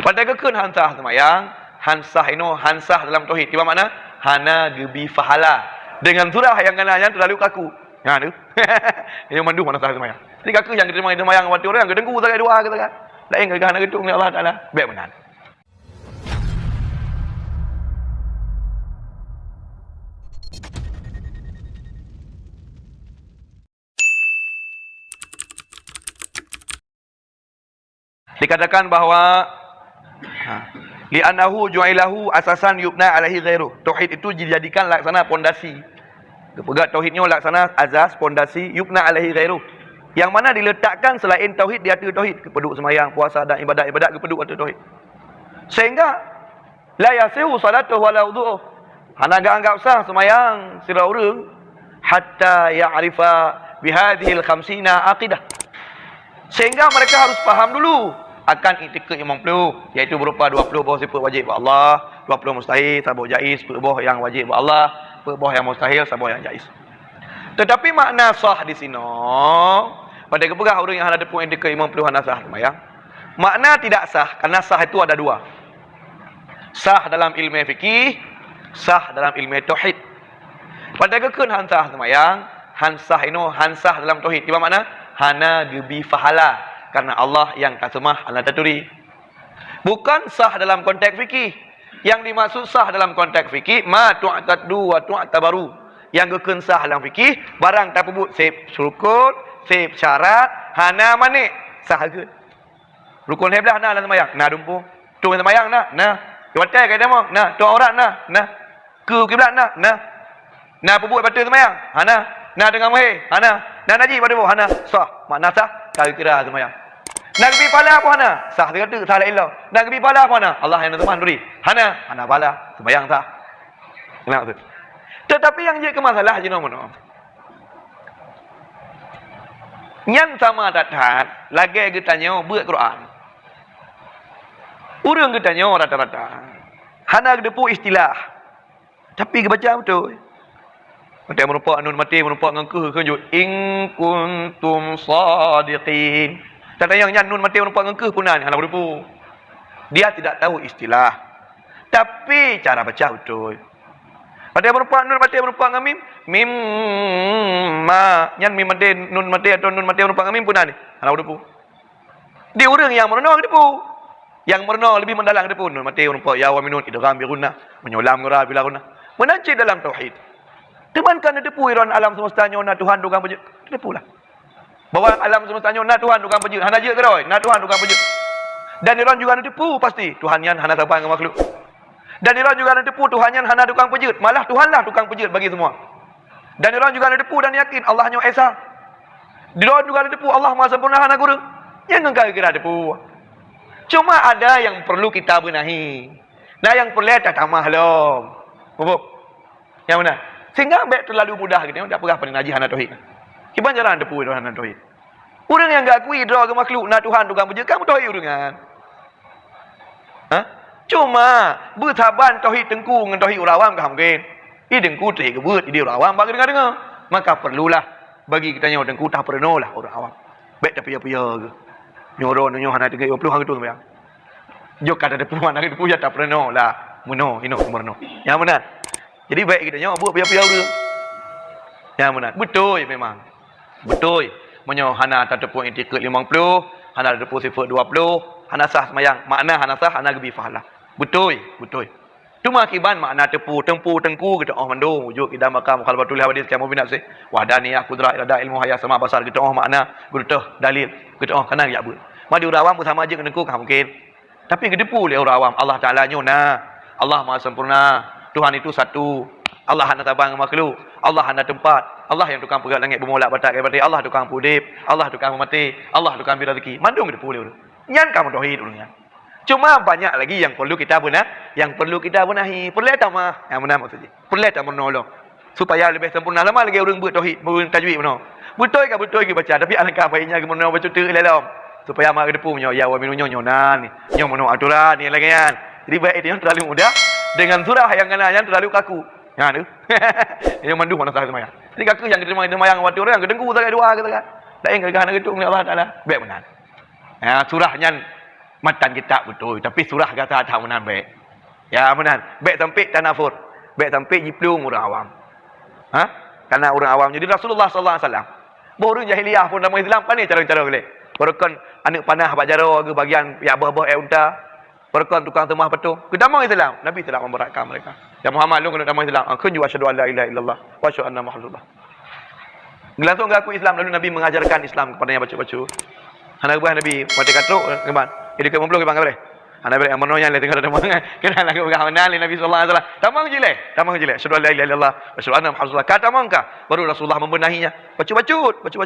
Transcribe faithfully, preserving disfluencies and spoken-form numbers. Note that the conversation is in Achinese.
Padahai geukheun han sah seumayang, han sah inoe, han sah dalam tauhid. Kiban makna? Hana geubi pahala. Deungon surah nyang kana nyan teulalu kaku. Nyan tu. Nyoe mandum han sah seumayang. Jadi kaku nyang geuteumanyong seumayang watèe ureueng geudeungku sagai dua ke sagai. Laén geuh hana geutueng lé Allah Taala. Bèk meunan. Dikatakan bahwa, ha, "Li'annahu ju'ilahu asasan yubna alaihi ghairuh." Tauhid itu dijadikan laksana pondasi. Geupeugah tauhid nyoe laksana asas pondasi yubna alaihi ghairuh. Yang mana diletakkan selain tauhid di ateueh tauhid. Geupeuduek seumayang, puasa dan ibadat-ibadat geupeuduek ateueh tauhid. Sehingga la yasihu salatuhu wala wudu'uh. Hana geuanggap sah seumayang sidroe ureueng hatta ya'rifa bihadzihil khamsina aqidah. Sehingga mereka harus paham dulu akan iktikeuet limong ploh, yaitu berupa dua ploh boh sifeuet wajéb bak Allah, dua ploh mustahil, saboh jaiz, peuet boh nyang wajéb bak Allah, peuet boh nyang mustahil, saboh nyang jaiz. Tetapi makna sah di sinoe, padahai geupeugah ureueng nyang hana teupeue iktikeuet limong ploh hana sah seumayang. Makna tidak sah, karena sah itu ada dua. Sah dalam ilmu fikih, sah dalam ilmu tauhid. Padahai geukheun han sah seumayang, han sah inoe, han sah dalam tauhid. Kiban makna? Hana geubi pahala, karena Allah nyang taseumah, hana taturi. Bukan sah dalam konteks fikih. Yang dimaksud sah dalam konteks fikih, ma tu'taddu wa tu'tabaru. Yang geukheun sah dalam fikih, barang tapeubuet seb rukun, seb syarat, hana manéh, sah geukheun. Rukun lhèe blah na lam seumayang? Na dumpeue. Tueng seumayang na? Na. Watèe ka tamong? Na. Tueng aurat na? Na. Keu kiblat na? Na. Na peubuet bateue seumayang? Hana. Na teungoh meuhé? Hana. Na najih bak tuboh? Hana. Sah. Makna sah, ka geukira seumayang. Na geubi pahala pun hana? Sah sigoe teuk, sah laén lom. Na geubi pahala pun hana? Allah nyang na teuma neuturi? Hana. Hana pahala. Seumayang sah. Keuneuk tu. Tetapi nyang jeuet keu masalah jinoe meunoe. Nyan sama that-that lagèe geutanyoe beuet Quran. Ureueng geutanyoe rata-rata hana geuteupeue istilah, tapi geubaca beutôi. Watèe meurumpok nun maté meurumpok ngon keuh, keuh jeuet, "In kuntum shadiqin." Tatanyong nyan nun maté meurumpok ngon keuh peue nan, hana geuteupeue. Dia tidak tahu istilah. Tapi cara baca beutôi. Watèe meurumpok nun maté meurumpok ngon mim, mim ma. Nyan mim maté, nun maté atau nun maté meurumpok ngon mim peue nan? Hana geuteupeue. Di ureueng nyang meurunoe geuteupeue. Nyang meurunoe leubeh meudalam geuteupeue. Nun maté meurumpok ya wa mim nun idgham bi ghunnah. Meunyoe lam ngon ra bila ghunnah. Meunan cit dalam tauhid. Teuma kan neuteupeue droe alam semesta nyoe na Tuhan tukang peujeuet. Neuteupeue lah. Bahwa alam semesta nyoe na Tuhan tukang peujeuet, hana jeuet keudroe, na Tuhan tukang peujeuet. Dan droe juga neuteupeue pasti Tuhan nyan hana saban ngon makhluk. Dan droe juga neuteupeue Tuhan nyan hana tukang peujeuet, malah Tuhan lah tukang peujeuet bagi semua. Dan droe juga neuteupeue dan yakin Allah nyoe Esa. Droe juga neuteupeue Allah Maha Sempurna hana kureueng. Nyan ngon ka geukira teupeue. Cuma ada yang perlu kita benahi. Nah, yang peureulèe tatamah lom. Muphom? Nyang meunan. Sehingga bèk teulalu mudah geutanyoe tapeugah pane najih hana tauhid. Kiban jalan teupeue droe hana tauhid. Ureueng nyang geuakui droe geumakhluk na Tuhan tukang peujeuet ka meutauhid ureueng nyan. Ha? Cuma beusaban tauhid teungku ngon tauhid ureueng awam ka mungken. I teungku trép geubeuet, i di ureueng awam bak geudeungoe-deungoe. Maka perlulah bagi geutanyoe teungku tapeurunoe lah ureueng awam. Bèk tapiya-piya geuh. Nyoe droeneuh nyoe hana teungoh dua puluh hari tu seumayang. Jok ka tateupeue, hana geuteupeue, ya tapeurunoe lah. Meunoe, inoe, meurunoe. Nyang meunan. Jadi bèk geutanyoe buet piya-piya ureueng. Nyang meunan. Beutôi memang. Beutôi. Meunyoe hana tateupeue iktikeuet limong ploh, hana tateupeue sifeuet dua ploh, hana sah seumayang. Makna hana sah, hana geubi pahala. Beutôi, beutôi. Teuma kiban makna teupeue, teungku, teungku geuteu'oh mandum. Wujud, qidam, baqa, mukhalafatul hawadits, qiyamu binafsih, wahdaniyah, qudrah, iradah, ilmu, hayah, sama, basar, geuteu'oh makna, geuteu'oh dalil, geuteu'oh kana geujak beuet. Madi ureueng awam beusama jeuet ngon teungku ka mungken. Tapi geuteupeue lé ureueng awam, Allah Taala nyoe na, Allah Maha Sempurna, Tuhan itu satu, Allah hana saban ngon makhluk, Allah hana teumpat, Allah nyang tukang peugöt langét bumoe, lak batak kayèe batèe, Allah tukang peuudép, Allah tukang peumaté, Allah tukang bri raseuki. Mandum geuteupeue lé ureueng. Nyan ka meutauhid ureueng nyan. Cuma banyak lagi yang perlu kita bena-, yang perlu kita benahi. Peureulèe tamah. Nyang meunan maksud jih. Peureulèe tameurunoe lom. Supaya leubeh sempurna lama lagèe ureueng beuet tauhid, ureueng tajwid meunoe. Beutôi ka beutôi geubaca, tapi alangkah baiknya geumeurunoe bacut teuk lé lom. Supaya mak geuteupeue nyoe, ya wa mim nun nyoe, nyoe nan, nyoe meunoe aturan, nyoe lagèe nyan. Jadi bèk itu nyoe terlalu mudah, dengan surah nyang kana nyan terlalu kaku. Nyan tu. Nyoe mandum hana sah seumayang. Jadi kaku nyang geuteumanyong, geuteumanyong watèe ureueng geudeungku sagai dua ke sagai. Laén geuh hana geutueng lé Allah Taala. Bèk meunan. Ha, surah nyan Matan kitab beutôi, tapi surah gata that meunan bèk. Ya, meunan. Bèk sampai tanafur. Bèk sampai jiplueng ureueng awam. Ha? Karena ureueng awam. Jadi Rasulullah sallallahu alaihi wasallam, boh ureueng jahiliyah phon tamong Islam, pane cara-cara geuh lé. Barokon aneuk panah bak jaroe geuh bagian jak boh-boh ék unta. Barokon tukang seumah patong. Geutamong Islam, Nabi tidak memberatkan mereka. Ya Muhammad, lôn keuneuk tamong Islam. Ah, kheun ju asyhadu an la ilaha illallah wa asyhadu anna Muhammadar Rasulullah. Langsung geuaku Islam, lalu Nabi mengajarkan Islam kepadanya bacut-bacut. Hana geupeugah Nabi, watèe ka trok, geuman. Jadi, keu muplôh geupeugah boleh. Hana boleh, amono nyan lé teuka tamong. Kena lagu peugah meunan lé Nabi sallallahu alaihi wasallam. Tamong jih lé, tamong jih lé. Asyhadu an la ilaha illallah, asyhadu anna Muhammadar Rasulullah. Ka tamong ka? Baru Rasulullah membenahinya. Bacut-bacut, bacut-bacut.